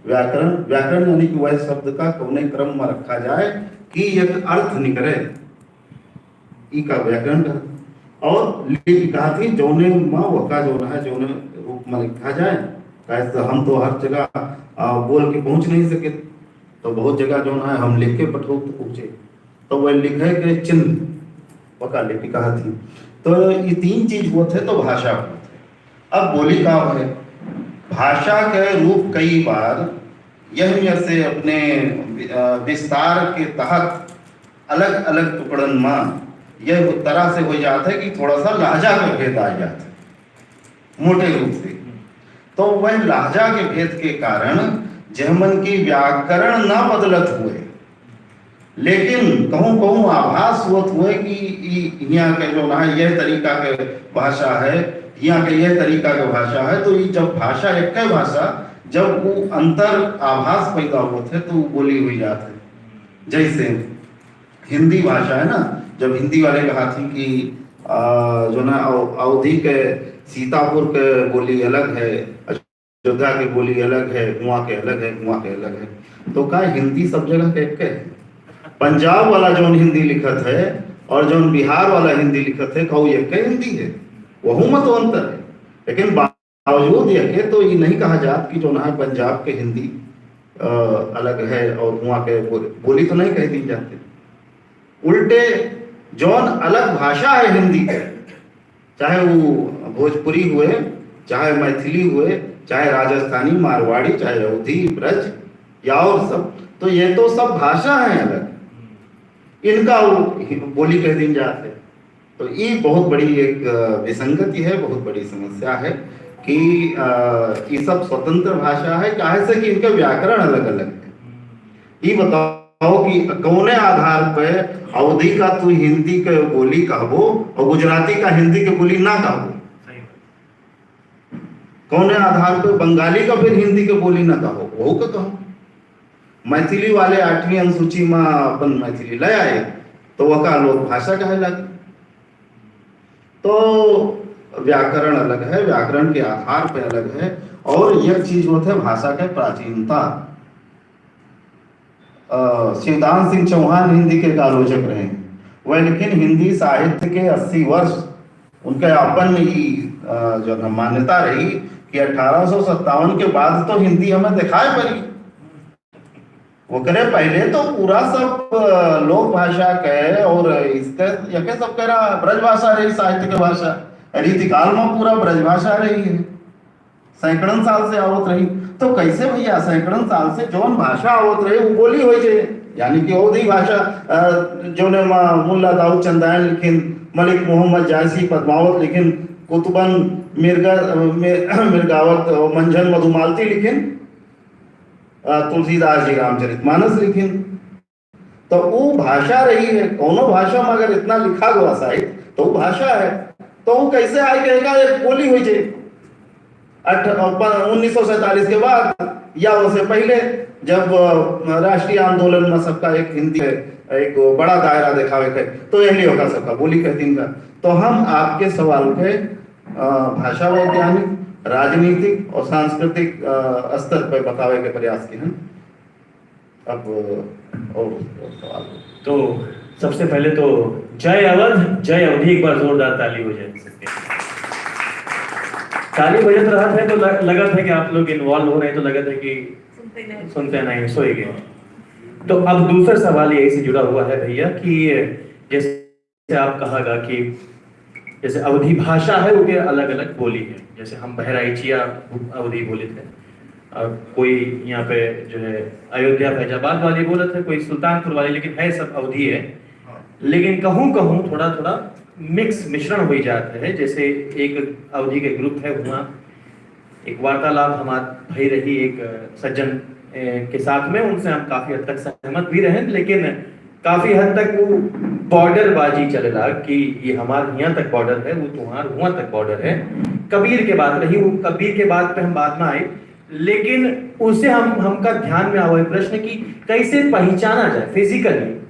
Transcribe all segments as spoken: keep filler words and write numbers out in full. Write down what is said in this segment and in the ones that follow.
व्याकरण, व्याकरण यानी कि वह शब्द का कौने क्रम में रखा जाए कि एक अर्थ निकले, ई का व्याकरण का। और लिपि कहा थी जौने में वका जौन है, जौने रूप में लिखा जाए, काहे से हम तो हर जगह, आ, बोल के पहुँच नहीं सके, तो बहुत जगह जौन है हम लिख के पठौत पहुँचे, तो वह लिखे के चिन्ह वका लिपि कहा थी। तो ये तीन चीज होत है तो भाषा होत है। अब बोली का है, भाषा के रूप कई बार यह मेर से अपने, अ, विस्तार के तहत अलग-अलग टुकड़न में यह तरह से हो जात है कि थोड़ा सा लहजा के भेद आ जात है मोटे रूप से। तो वह लहजा के भेद के कारण जेहमन की व्याकरण ना बदलत हुए, लेकिन कहूँ कहूँ आभास होत हुए कि ई हियाँ के जौन है यह तरीका के भाषा है, हियाँ के यह तरीका के भाषा है, तो ई जब भाषा एक भाषा, जब वो अंतर आभास पैदा होत है तो वो बोली हुई जात है। जैसे हिंदी भाषा है ना, जब हिंदी वाले कहा थी कि, आ, जो ना अव-, अवधी के सीतापुर के बोली अलग है, अयोध्या के बोली अलग है, हुआँ के अलग है, हुआँ के अलग है, तो का हिंदी सब जगह के एक है? पंजाब वाला जौन हिंदी लिखत है और जौन बिहार वाला हिंदी लिखत है, कहू एक हिंदी है, वहू में तो अंतर है। लेकिन बावजूद यह के तो ये नहीं कहा जात कि जो ना है पंजाब के हिंदी, अ, अलग है और हुआँ के बोली, बोली तो नहीं कह दी जाती। उल्टे जौन अलग भाषा है हिंदी के, चाहे वो भोजपुरी हुए, चाहे मैथिली हुए, चाहे राजस्थानी, मारवाड़ी, चाहे अवधी, ब्रज या और सब, तो ये तो सब भाषा है अलग, इनका वो बोली कह दी जात है। तो ये बहुत बड़ी एक, अ, विसंगति है, बहुत बड़ी समस्या है कि, अ, ये सब स्वतंत्र भाषा है, काहे से कि इनका व्याकरण अलग-अलग है। ये बताओ कि कौने आधार पे अवधी का तू हिंदी के बोली कहबो और गुजराती का हिंदी के बोली ना कहबो? सही बात। कौने आधार पे बंगाली का फिर हिंदी के बोली ना कहो, वहू का कहो? मैथिली वाले आठवीं अनुसूची में अपन मैथिली ले आए, तो वका लोक भाषा कहे लगे। तो व्याकरण अलग है, व्याकरण के आधार पे अलग है। और एक चीज होत है भाषा के प्राचीनता। अ, शिवदान सिंह चौहान हिंदी के एक आलोचक रहे। वह लेकिन हिंदी साहित्य के अस्सी वर्ष उनके अपन ई, अ, जो है मान्यता रही कि अठारह सौ सत्तावन के बाद तो हिंदी हमें दिखाई पड़ी। ओकरे पहले तो पूरा सब, अ, लोक भाषा के और इसके, यके सब कह रहा ब्रज भाषा रही, साहित्य के भाषा, रीतिकाल में पूरा ब्रज भाषा रही है, सैकड़न साल से आवत रही। तो कैसे भैया सैकड़न साल से जौन भाषा आवत रहे वो बोली होइ जाए, यानी कि अवधी भाषा, अ, जौने मा मुल्ला दाऊद चंदायन लिखिन, मलिक मोहम्मद जायसी पद्मावत लिखिन, कुतुबन मिर्गा, अ, मि-, मिर्गावत, अ, मंझन मधुमालती लिखिन, अ, तुलसीदास जी रामचरितमानस लिखिन, तो वो भाषा रही है। कौनो भाषा में अगर इतना लिखा हुआ साहित्य, तो वो भाषा है। तो वो कैसे आए कहेगा, एक बोली हुई थी अठ-, प-, उन्नीस सौ सैंतालीस के बाद या उससे पहले, जब, अ, राष्ट्रीय आंदोलन में सबका एक हिंदी, एक बड़ा दायरा दिखावे के, तो यही होगा सबका बोली कहती का। तो हम आपके सवाल पे, अ, भाषा वैज्ञानिक, राजनीतिक और सांस्कृतिक, अ, स्तर पे बतावे के प्रयास की हैं। अब और, और सवाल। तो सबसे पहले तो जय अवध, जय अवधी, एक बार जोरदार ताली हो जाए सबके। ताली बजत रहत है तो ल-, लगत है कि आप लोग involve हो रहे हैं, तो लगत है कि सुनते नहीं। सुनते नहीं, सोए गए। तो अब दूसरा सवाल यही से जुड़ा हुआ है भैया कि जैसे से आप कहागा कि जैसे अवधी भाषा है, ओके अलग-अलग बोली है। जैसे हम बहराइचिया अवधी बोलित है, और कोई यहाँ पे जो है अयोध्या फैजाबाद वाली बोलत है, कोई सुल्तानपुर वाली, लेकिन है सब अवधी है। हाँ। लेकिन कहूँ कहूँ थोड़ा थोड़ा mix, मिश्रण हुई जात है। जैसे एक अवधी के group है, वहाँ एक वार्तालाप हमार भई रही एक, अ, सज्जन, अ, के साथ में, उनसे हम काफी हद तक सहमत भी रहे, लेकिन काफी हद तक वो border बाजी चलेला कि ये हमार हियां तक border है, वो तुम्हार हुआं तक border है। कबीर के बात रही, वो कबीर के बात पे हम बाद में आए, लेकिन उसे हम, हमका ध्यान में आवे प्रश्न कि कैसे पहचाना जाए physically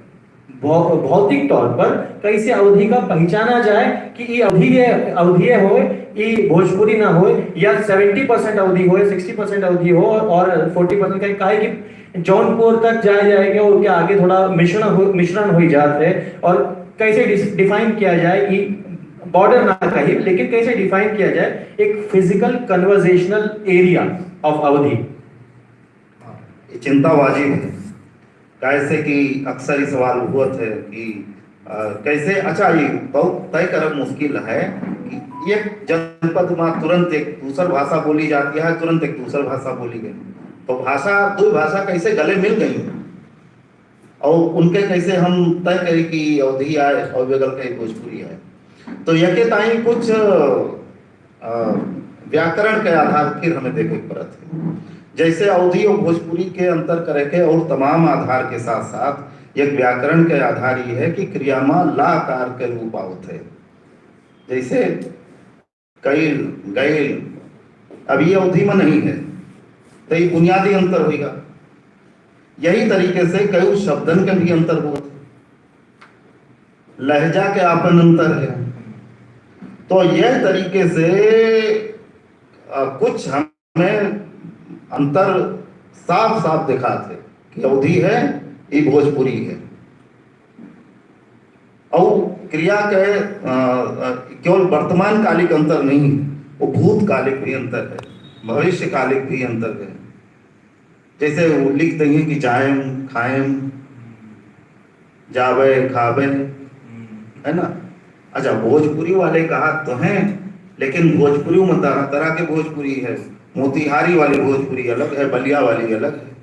भौ-, भौतिक तौर पर कैसे अवधी का पहचाना जाए कि ई अवधी है, अवधी है होए, ई भोजपुरी ना होए, या सेवेंटी परसेंट अवधी होए, सिक्सटी परसेंट अवधी हो और फोर्टी परसेंट का, काहे कि जौनपुर तक जाए जाएगा, ओके आगे थोड़ा मिश्रण हो, मिश्रण हो जात है। और कैसे डिस-, डिफाइन किया जाए कि बॉर्डर ना कही, लेकिन कैसे डिफाइन किया जाए एक फिजिकल कन्वर्जेशनल एरिया ऑफ अवधी? हाँ, ये चिंता वाजिब है, काहे से कि अक्सर ये सवाल हुअत है कि, अ, कैसे, अच्छा, ये बहुत तय करब मुश्किल है कि एक जनपद में तुरंत एक दूसर भाषा बोली जाती है, तुरंत एक दूसर भाषा बोली गई, तो भाषा, दो भाषा कैसे गले मिल गई और उनके कैसे हम तय करी कि अवधी आए और बगल के भोजपुरी आए? तो यके ताई कुछ, अ, व्याकरण के आधार फिर हमें देखे के पड़त है। जैसे अवधी और भोजपुरी के अंतर करे के और तमाम आधार के साथ साथ एक व्याकरण के आधार ये है कि क्रिया में ला आकार के रूप आवत है। जैसे कइल, गइल, अब ये अवधी में नहीं है, तो ये बुनियादी अंतर होइगा। यही तरीके से कई शब्दन के भी अंतर होत है, लहजा के आपन अंतर है। तो यह तरीके से, अ, कुछ हमें अंतर साफ साफ दिखात है कि अवधी है, ई भोजपुरी है। और क्रिया के, अ, अ, केवल वर्तमान कालिक अंतर नहीं, वो भूतकालिक भी अंतर है, भविष्यकालिक भी अंतर है। जैसे वो लिख देंगे कि जाएम, खाएम, जावे, खावे, है ना? अच्छा, भोजपुरी वाले कहा तो हैं, लेकिन भोजपुरी में तरह तरह के भोजपुरी है। मोतिहारी वाली भोजपुरी अलग है, बलिया वाली अलग है।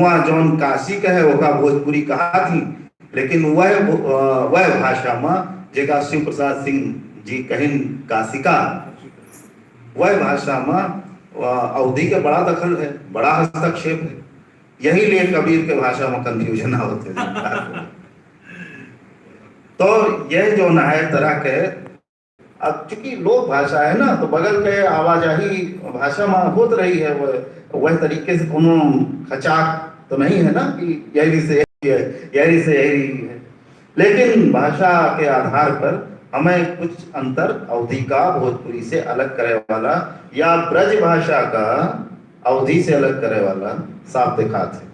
वहाँ जौन काशी का है, ओका भोजपुरी कहा थी, लेकिन वह भो-, अ, वह भाषा में जेका शिव प्रसाद सिंह जी कहिन काशिका, वह भाषा में, अ, अवधी के बड़ा दखल है, बड़ा हस्तक्षेप है। यही लिए कबीर के भाषा में confusion आवत है। तो यह जौन है तरह के अब चूंकि लोक भाषा है ना, तो बगल के आवाजाही भाषा में होत रही है, वह, वह तरीके से कोनो खचाक तो नहीं है ना कि यही से यही है, यही से यही है। लेकिन भाषा के आधार पर हमें कुछ अंतर अवधी का भोजपुरी से अलग करे वाला या ब्रज भाषा का अवधी से अलग करे वाला साफ दिखात है।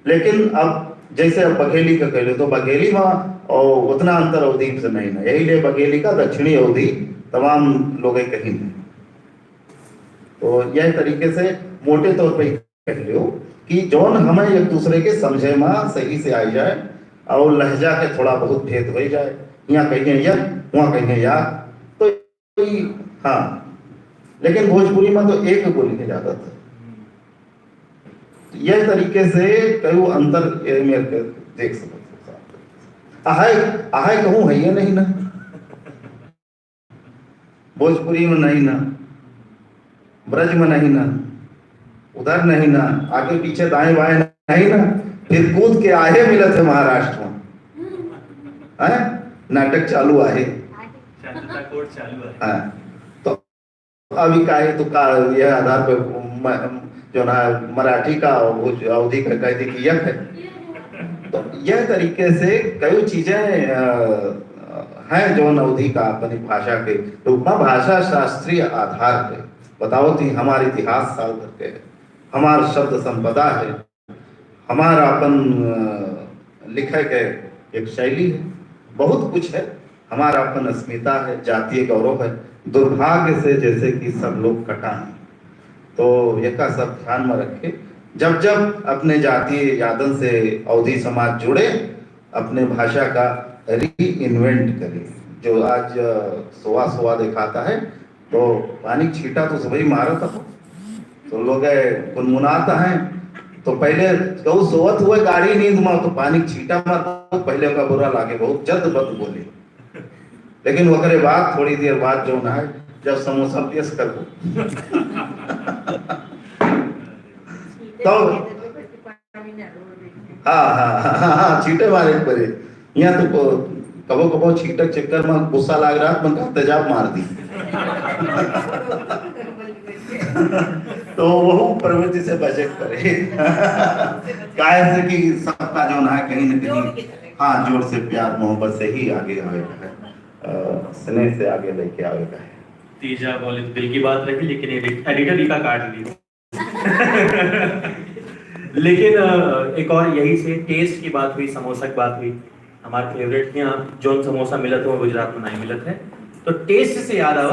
लेकिन अब जैसे अब बघेली का कह लो, तो बघेली में, ओ, उतना अंतर अवधी से नहीं ना, यही लिए बघेली का दक्षिणी अवधी तमाम लोग कहीं नहीं। तो यह तरीके से मोटे तौर पे कह लो कि जौन हमें एक दूसरे के समझे में सही से आई जाए और लहजा के थोड़ा बहुत भेद हो जाए, यहाँ कहिए या, वहाँ कहिए या, तो हाँ, लेकिन भोजपुरी में तो एक बोली के ज्यादातर। तो यह तरीके से कई अंतर ये मेरे के देख सकते हो। अहाय, अहाय कहूँ है ये नहीं ना, भोजपुरी में नहीं ना, ब्रज में नहीं ना, उधर नहीं ना, आगे पीछे दाएं बाएं नहीं ना, फिर कूद के आहे मिलत है महाराष्ट्र में, हैं? नाटक चालू आहे। शांतता कोड चालू आहे। हाँ, तो अभी का है, तो का, यह आधार पे म-, जो ना मराठी का और भोज-, अवधी का कह दी कि यक है। तो यह तरीके से कई चीजें, अ, हैं जो अवधी का अपनी भाषा के रूप में, भाषा शास्त्रीय आधार पे बताओ थी, हमार इतिहास साल भर के है, हमार शब्द संपदा है, हमार अपन, अ, लिखे के एक शैली है, बहुत कुछ है, हमार अपन अस्मिता है, जातीय गौरव है। दुर्भाग्य से जैसे कि सब लोग कटा हैं, तो एका सब ध्यान में रखे, जब जब अपने जातीय यादन से अवधी समाज जुड़े, अपने भाषा का reinvent करे। जो आज, अ, सोवा सोवा दिखाता है, तो पानी के छींटा तो सबही मारत हो, तो लोग गुनगुनात हैं। तो पहले कहू सोवत हुए गाढ़ी नींद में, तो पानी के छींटा मारत हो, पहले का बुरा लागे, बहुत जद बद बोले। लेकिन ओकरे बाद, थोड़ी देर बाद जो ना है, जब समोसा पेश करबो। तो हाँ, हाँ, हाँ, हाँ, हाँ, छींटे मारे के पड़े। यहाँ तो को-, कबो, कबो छींटे के चक्कर में गुस्सा लाग रहा, मन का तेजाब मार दी। तो वो प्रवृत्ति से बचे के पड़े। काहे से कि सबका जो ना है, कहीं ना कहीं हाँ, जोर से प्यार मोहब्बत से ही आगे आवेगा है, अ, स्नेह से आगे लेके आवेगा है। तीजा बोले तो दिल की बात रही, लेकिन एडिटर ही का काट ली। लेकिन अ, एक और यही से टेस्ट की बात हुई, समोसा की बात हुई। हमारे फेवरेट यहाँ जौन समोसा मिलत है वो गुजरात में नहीं मिलत है। तो टेस्ट से याद आवा,